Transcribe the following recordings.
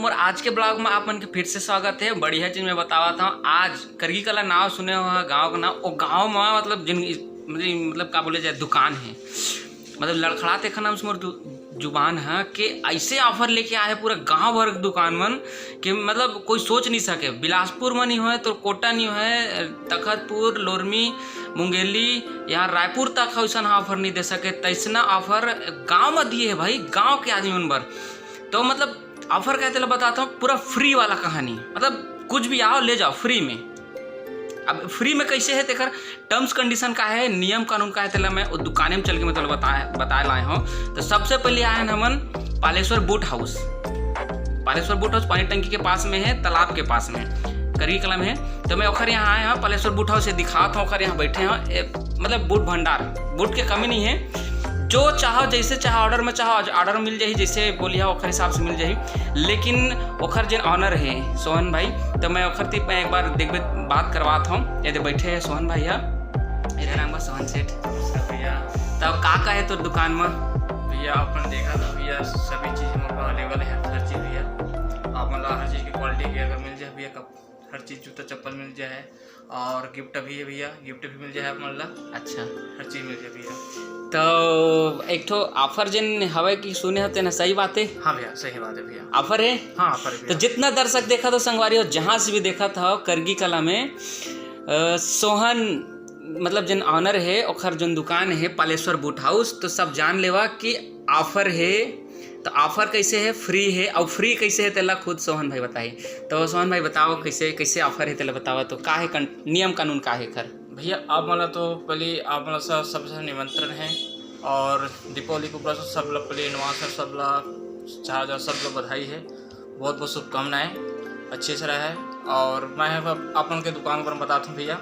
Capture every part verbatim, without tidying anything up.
और आज के ब्लॉग में आप मन के फिर से स्वागत है। बढ़िया चीज मैं बतावत हूँ, आज करगी कला नाव सुने हो, गाँव का नाव, वो गाँव में मतलब जिन, मतलब का बोले जाए, दुकान है, मतलब लड़खड़ात एक नाम से मोर दु-, जुबान है कि ऐसे ऑफर लेके आए पूरा गांव भर के दुकान मन कि मतलब कोई सोच नहीं सके। बिलासपुर में नहीं होए तो कोटा नहीं होए, तखतपुर, लोरमी, मुंगेली, यहाँ रायपुर तक ऐसा ऑफर नहीं दे सके। तैसना ऑफर गांव में दिए है भाई, गांव के आदमी मन बर। तो मतलब ऑफर का है तेला बताता हूँ, पूरा फ्री वाला कहानी, मतलब कुछ भी आओ ले जाओ फ्री में। अब फ्री में कैसे है तेकर टर्म्स कंडीशन का है, नियम कानून का है, तेला मैं वो दुकाने में चल के मैं तेला बताए बताए लाए हूँ। तो सबसे पहले आए हैं हमन Paleshwar boot house. Paleshwar boot house पानी टंकी के पास में है, तालाब के पास में, करगी कला में है। तो मैं ओखर यहाँ आए हैं, पालेश्वर बूट हाउस ये दिखात हूँ, ओखर यहाँ बैठे हैं, ए, मतलब बूट भंडार, बूट के कमी नहीं है। जो चाहो, जैसे चाहो, ऑर्डर में चाहो, ऑर्डर मिल जाही, जैसे बोलिया ओखर हिसाब से मिल जाही। लेकिन ओखर जेन ऑनर है सोहन भाई, तो मैं ओखर ती मैं एक बार देखबे, बात करवात हूँ। ये दे बैठे हैं सोहन भैया, ये नाम बा सोहन सेठ। नमस्कार भैया। तब का का है तोर दुकान में? भैया अपन देखा था भैया, सभी चीज मोर पास अवेलेबल है, हर चीज भैया। आप मतलब हर चीज की क्वालिटी की अगर मिल जाए भैया, कब हर चीज जूता चप्पल मिल जाए और गिफ्ट भी है भैया, गिफ्ट भी मिल जाए आप मन ला। अच्छा। हर चीज मिल जाए भैया। तो एक ठो ऑफर जेन हवे कि सुने हो तेन ह सही बात है? हाँ भैया, सही बात है भैया। ऑफर है? हाँ, ऑफर है तो भैया। जितना दर्शक देखत हो संगवारी हो, जहाँ से भी देखत हो करगी कला में, अ, सोहन मतलब जेन ऑनर है, ओखर जोन दुकान है पालेश्वर बूट हाउस, तो सब जान लेवा कि ऑफर है। तो ऑफर कैसे है, फ्री है, और फ्री कैसे है तेला खुद सोहन भाई बताही। तो सोहन भाई बताओ कैसे, कैसे ऑफर है तेला बतावा, तो का है कन-, नियम कानून का है एखर? भैया आप मन ला तो पहले आप मन ला सब, सबसे निमंत्रण है और दीपावली के ऊपर से सब ला पहले एडवांस में सब ला चार हजार सब ला बधाई है, बहुत बहुत शुभकामनाएं, अच्छे से रहे। और मैं अब आप मन के दुकान पर बताता हूँ भैया,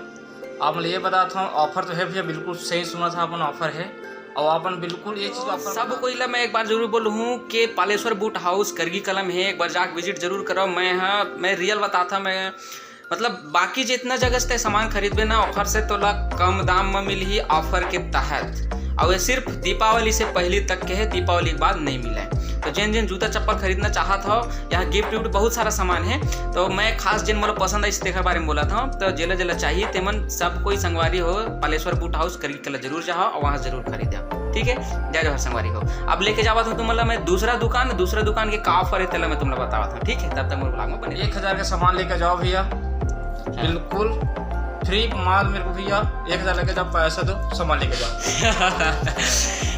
आप मन ला ये बताता हूँ, ऑफर तो है भैया, बिल्कुल सही सुना था अपन, ऑफर है। और अपन बिल्कुल ये चीज ऑफर सब बता- कोई ला मैं एक बार जरूर बोलूँ कि पालेश्वर बूट हाउस करगी कला में है, एक बार जाके विजिट जरूर करो। मैं हाँ, मैं रियल बताता, मैं मतलब बाकी जितना जगह से सामान खरीदबे ना, ओखर से तोला कम दाम में मिलही ऑफर के तहत। और ये सिर्फ दीपावली से पहले तक के है, दीपावली के बाद नहीं मिले। तो जेन जेन जूता चप्पल खरीदना चाहत हो, यहाँ गिफ्ट विफ्ट बहुत सारा सामान है, तो मैं खास जेन मोला पसंद आई तेकर बारे में बोलत हूँ। तो जेला जेला चाहिए तेमन सब कोई संगवारी हो, पालेश्वर बूट हाउस करगी कला जरूर जाओ और वहाँ जरूर खरीदा। ठीक है, जय जोहार संगवारी हो। अब लेके जावत हूँ तुमन ला मैं दूसरा दुकान, दूसरा दुकान के का ऑफर है तेला मैं तुमला बतावत हूँ। ठीक है, तब तक मोर ब्लॉग में बने रहो। एक हजार का सामान लेके जाओ भैया, हाँ। बिल्कुल फ्री माल मेरे को भैया, एक हजार लेके जाओ, पैसा दो, सामान लेके जाओ।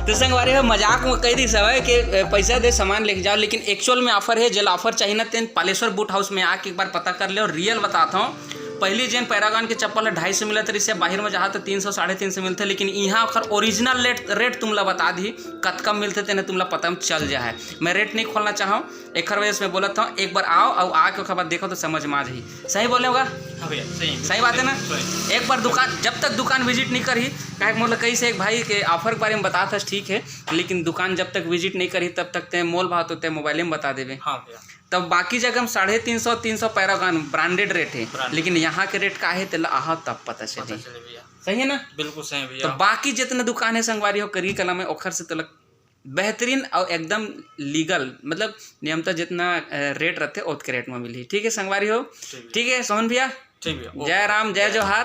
तो संगवारी हो, मजाक में कह दी सब है कि पैसा दे, सामान लेके जाओ, लेकिन एक्चुअल में ऑफर है। जेला ऑफर चाहिए ना, तेन पालेश्वर बूट हाउस में आके एक बार पता कर ले। और रियल बताता हूँ, पहली जेन पैरागन के चप्पल है ढाई सौ मिलत रहिस, बाहर में जहाँ तो तीन सौ, साढ़े तीन सौ मिलते, लेकिन यहाँ ओकर ओरिजिनल रेट, रेट तुमला बता दी, कतका मिलते तेने तुमला पता में चल जा है। मैं रेट नहीं खोलना चाहूँ, एकर वजह से मैं बोलत हूँ, एक बार आओ और आके ओकर बाद देखो तो समझ में आ जाही। सही बोले होगा? हाँ भैया, सही। सही बात है ना? सही। एक बार दुकान, जब तक दुकान विजिट नहीं करही, काहे कि मोला कही से एक भाई के ऑफर के बारे में बतात हस, ठीक है, लेकिन दुकान जब तक विजिट नहीं करही तब तक ते मोल भाव तो ते मोबाइले में बता देबे। हाँ भैया। तब बाकी जगह में साढ़े तीन सौ, तीन सौ पैरागन ब्रांडेड रेट है, ब्रांडेड। लेकिन यहाँ के रेट का है तेला आहा तब पता पता चली। चले भैया। सही है ना? बिल्कुल सही भैया। तो बाकी जितने दुकान है संगवारी हो करगी कला में, ओखर से तोला बेहतरीन और एकदम लीगल, मतलब नियमता जितना, अ, रेट रहते ओतके रेट में मिली। ठीक है संगवारी हो? ठीक है। ठीक है सोहन भैया? ठीक भैया, ओके। जय राम, जय जोहार।